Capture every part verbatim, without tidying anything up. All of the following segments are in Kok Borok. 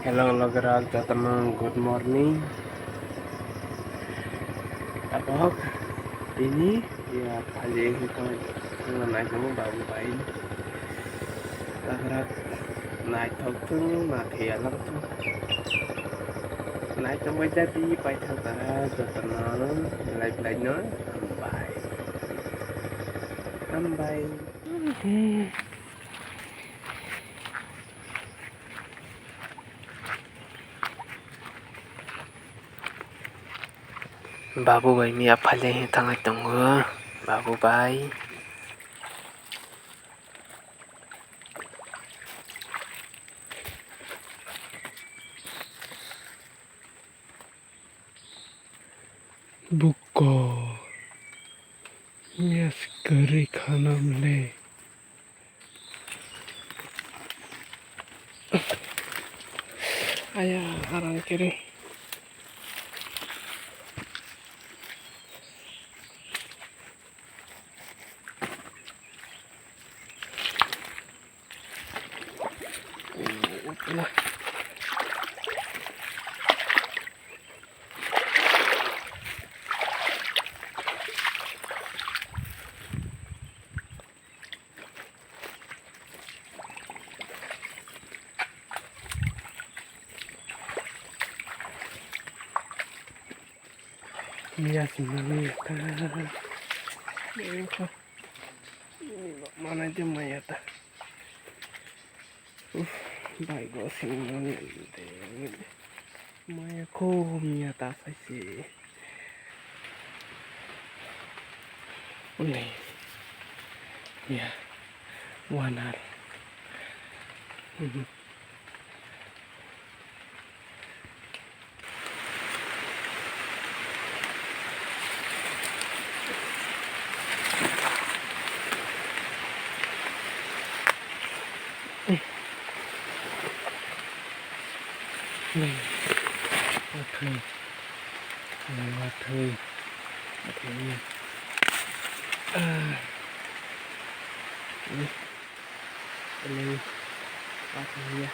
Hello, logerok, jotono good morning. Tabok tini ya phali wngkha, thangna naitongo babu bai. Tabok naithok thung, nathi alang thung. Naitong bai jadi paithak tara jotono, belai belai no hambai. Hambai. Babu bai miya phali thangwi tongo, babu bai. Buko. Yes, kwrwi khanam le. Aya, arang kiri. Miya sima miya ta. Miya ta. Manai de maya ta. Uf, bai go sing mani de. Maya ko miya ta sai se. Ule. Miya. Wanar. Mhm. Wathwi. Wathwi. Wathwi. Ah. Ini. Ini. Wathwi ya.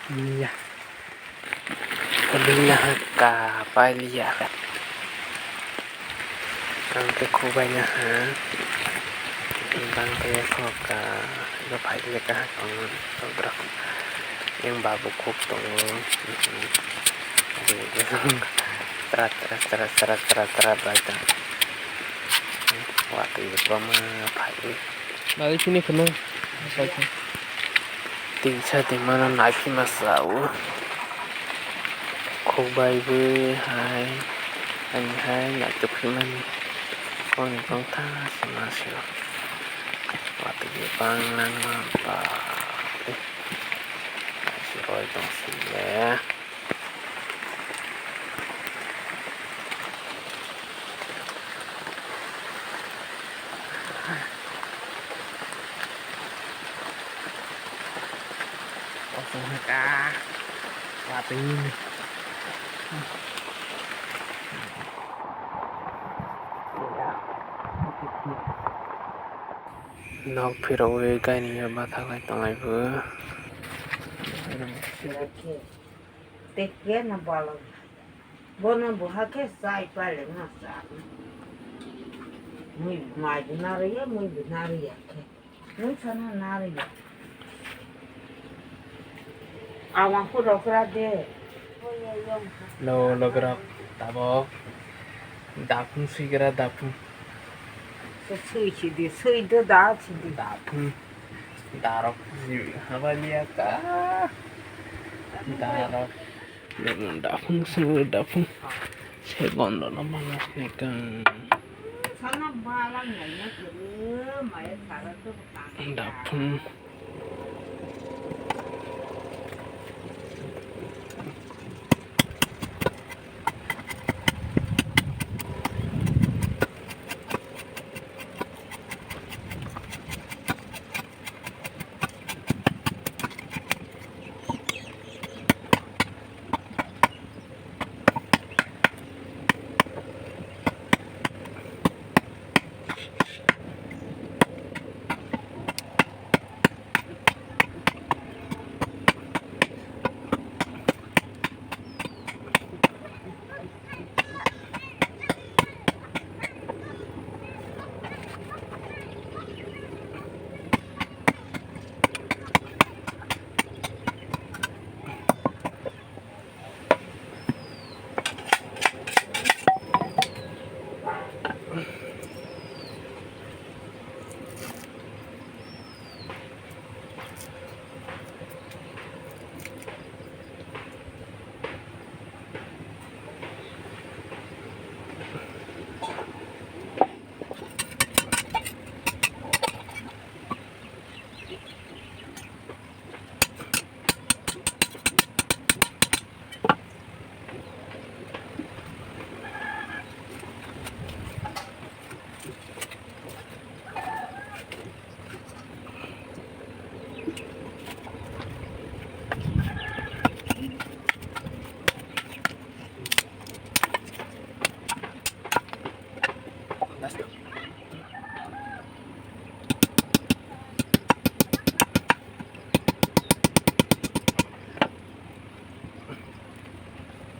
Miya. Bini nahar ka pai liya. Ang te khubai naha. Bang te kho ka. Ino phai le ka tong. Yang babu khuk tongo. Tra tra tra tra tra tra bai ta. Watwi boma phai. Nai phini kheno. Twi sa twi mano nai phima sa o. Khuk bai bwi hai. Ani hai nai tuk phimani. Koni kong tha sima sio. Watwi bang nang ma ba. Nai si oi tong si le. Kosong ka. Watwi. Nok phirogwi gaini bathak lai tonglai bo. Tei khe no bwlwng. Bono bo hakhe chai pale no cha. Mui mai bo narwya, mui bo narwya khe. Mui sana narwya. Awang phu rokra de. Lo, logrok, tabok daphung swigra, daphung. Swi sidi, swi do da sidi. Daphung, darok, habaliya ka, darok. Daphung swi, daphung. Se gondo no mangas ni kang. Daphung.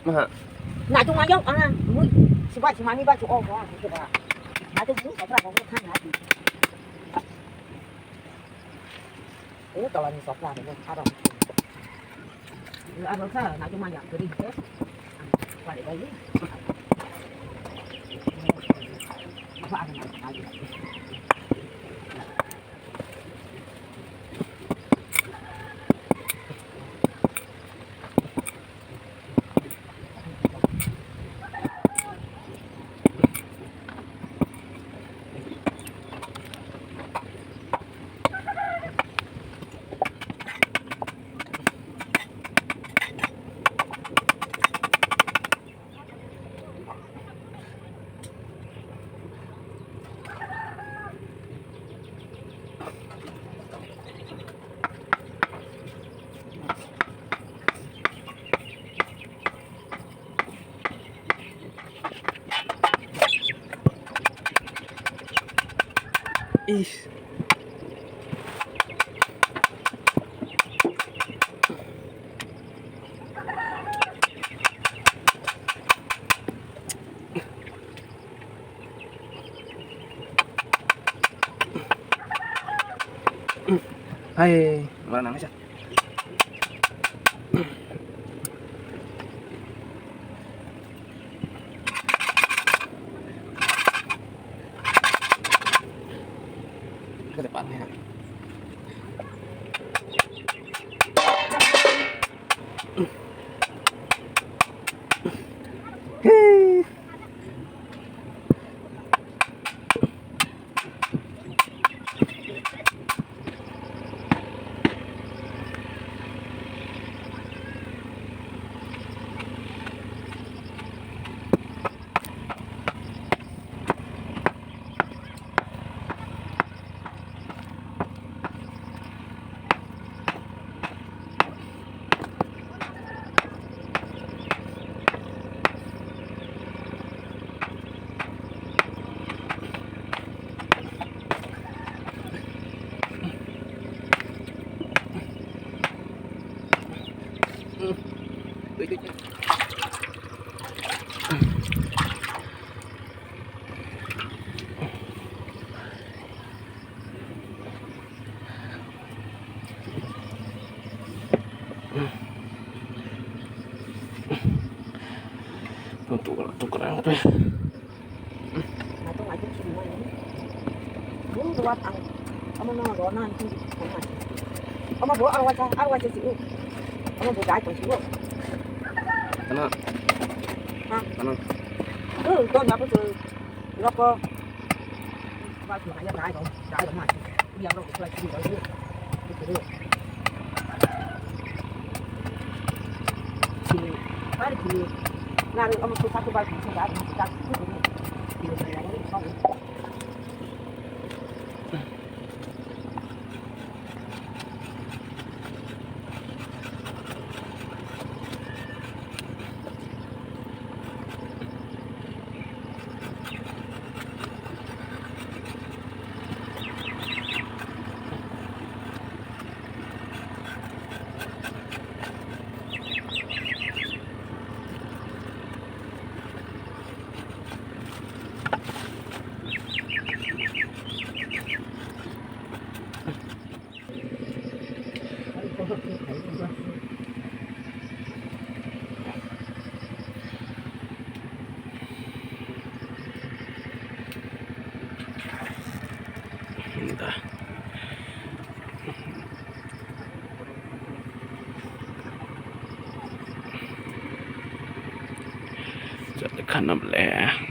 Maha. Na tu mayok ana mui sibat simani ba chu o ko sibat. Na tu mui sopra ko than na tu. Ini tawani sopra ni arong. Arong sa na tu maya kering ke. Pare bai. Apa ada na? Ish. Hai, mana nangsa? Ke depan ya. Tukra, tukra, tukra. Omo bo arwasa, arwasa si u. Omo bo dai ko si u. Ano? Ha? Ano? U, to na ko to. Roko. Ba ko ya dai ko. Dai ko ma. Ini yang roko ko si u. Itu. Sini. Mari sini. Nari omo ko satu ba ko dai ko. Sini. Da. Jadi kanam le.